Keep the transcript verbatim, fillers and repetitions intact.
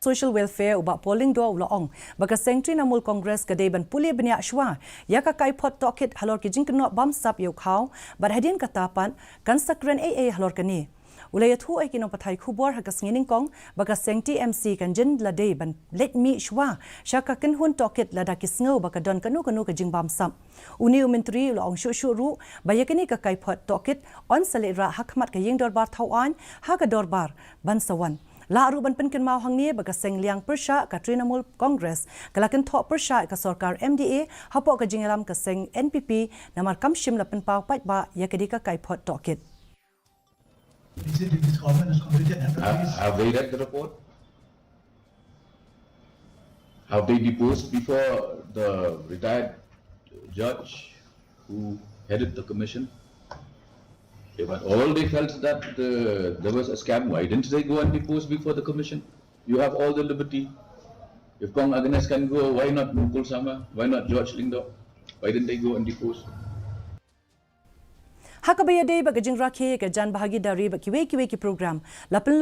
Social Welfare u Bah Paul Lyngdoh u la ong ba ka seng Trinamool Congress ka dei ban pule bniah shuwa ïa ka kaiphod tohkit halor ki jingkynnoh bamsap ïa u khaw, bad hadien kata pat kan sa kren ei ei halor kane. U la ïathuh ïa ki nongpathai khubor ha ka sngi nyngkong ba ka seng T M C kan jin la dei ban leit mih shuwa sha ka kynhun tohkit lada ki sngew ba ka don kano kano ka jingbamsap. Une u Myntri u la ong shuh shuh ruh ba ïa kane ka kaiphod tohkit yn sa leit rah ha khmat ka ïing dorbar thaw aiñ ha ka dorbar ban sa wan. Lah ruh ban pynkynmaw hangne ba ka seng liang pyrshah ka Trinamool Congress ka la kynthoh pyrshah ïa ka sorkar M D A hapoh ka jingïalam ka seng N P P, namar kam shym la pynpaw paidbah ïa kane ka kaiphod tohkit. Is it in this government has committed Have, have they read the report? Have they deposed before the retired judge who headed the commission? If at all they felt that uh, there was a scam, why didn't they go and depose before the commission? You have all the liberty. If Kong Agnes can go, why not Mukul Sangma? Why not George Lyngdoh? Why didn't they go and depose? Ha kaba ïadei bad ka jingrakhe ka jan bhagidari bad kiwei kiwei ki program, la pyn